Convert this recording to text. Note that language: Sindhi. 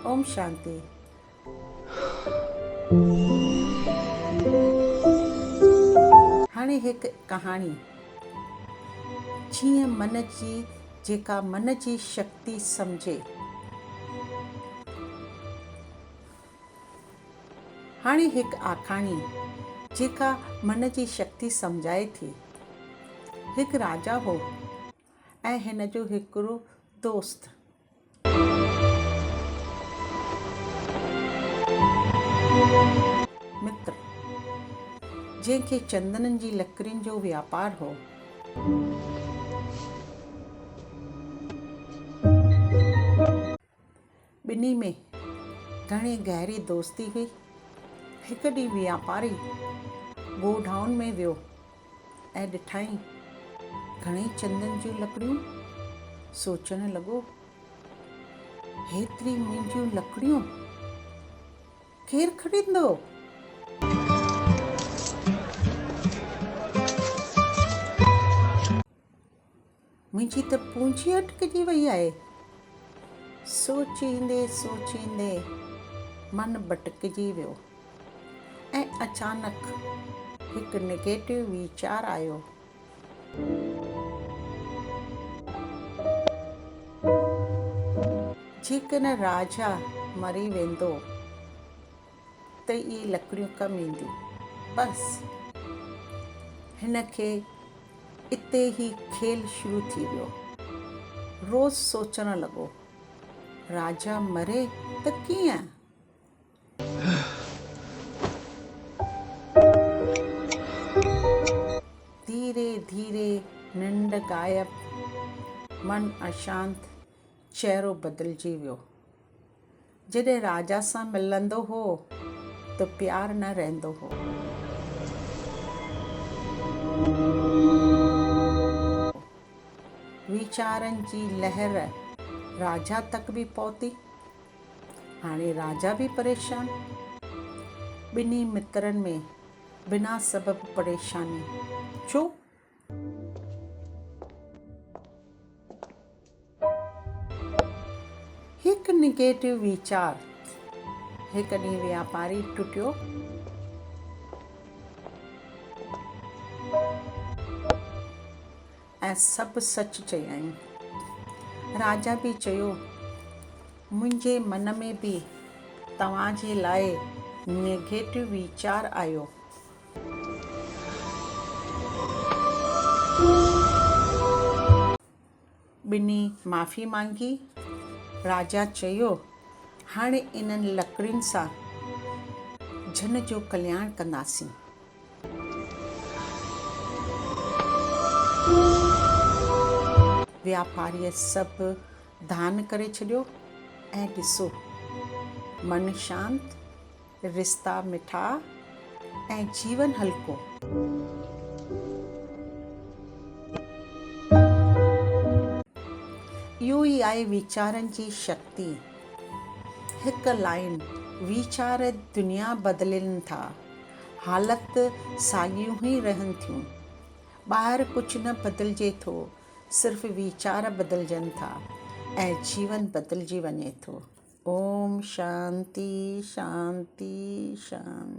اوم شانتي. هاڻي هڪ ڪهاڻي جيئن من جي جيڪا من جي شڪتي سمجهي. هاڻي هڪ آکاڻي جيڪا من جي شڪتي سمجهائي ٿي. هڪ راجا هو ۽ هن جو هڪڙو دوست. متر، جنهن کي چندنن جي لڪڙين جو واپار هو. ٻنهي ۾ گهڻي گهري دوستي هئي. هڪ ڏينهن واپاري گوڊائون ۾ ويو ۽ ڏٺائين گهڻئي چندن جون لڪڙيون. سوچڻ لڳو، هيتري منهنجيون لڪڙيون ڪير کڻندو؟ منهنجي ته پونجي اٽڪجي وئي آهي. سوچيندي سوچيندي من ڀٽڪجي ويو ۽ اچانڪ هڪ نيگيٽو ويچار آيو. جيڪڏهن راجا مري ويندو ته اهي لڪڙيون ڪم اينديون. بس هن کي اتي ئي کيل شروع ٿي ويو. روز سوچڻ لڳو، راجا مري ته ڪيئن؟ ڌيري ڌيري ننڊ غائب، من اشانت، چهرو بدلجي ويو. جڏهن راجا سان ملندو هو ته پيار نه رهندو هو. ويچارن جي لهر راجا تڪ به پهتي. هاڻي راجا به پريشان. ٻنهي مترن ۾ بنا سبب پريشاني ڇو؟ هڪ نگيٽو ويچار هڪ ڏينهن واپاري ٽٽيو. ۽ سڀ سچ چيائين. راجا به چيو، منهنجي من ۾ به توهان جي لاء نگيٽو ويچار آيو. ٻنهي معافي مانگي. راجا چيو، هاڻي انهن لڪڙين سان جن جو ڪلياڻ ڪنداسين. واپاريء سڀ دان ڪري ڇڏيو ۽ ڏسو، من شانت، رشتا مٺا ۽ جيون هلڪو. اهو ئي آهي ويچارن جي شڪتي. هڪ لائين، ويچار دنيا بدلين ٿا. حالت ساڳيون ئي رهن ٿيون. ٻاهر ڪجهه نه بدلجي ٿو، صرف ويچار بدلجن ٿا ۽ جيون بدلجي وڃي ٿو. اوم شانتي شانتي شانتي.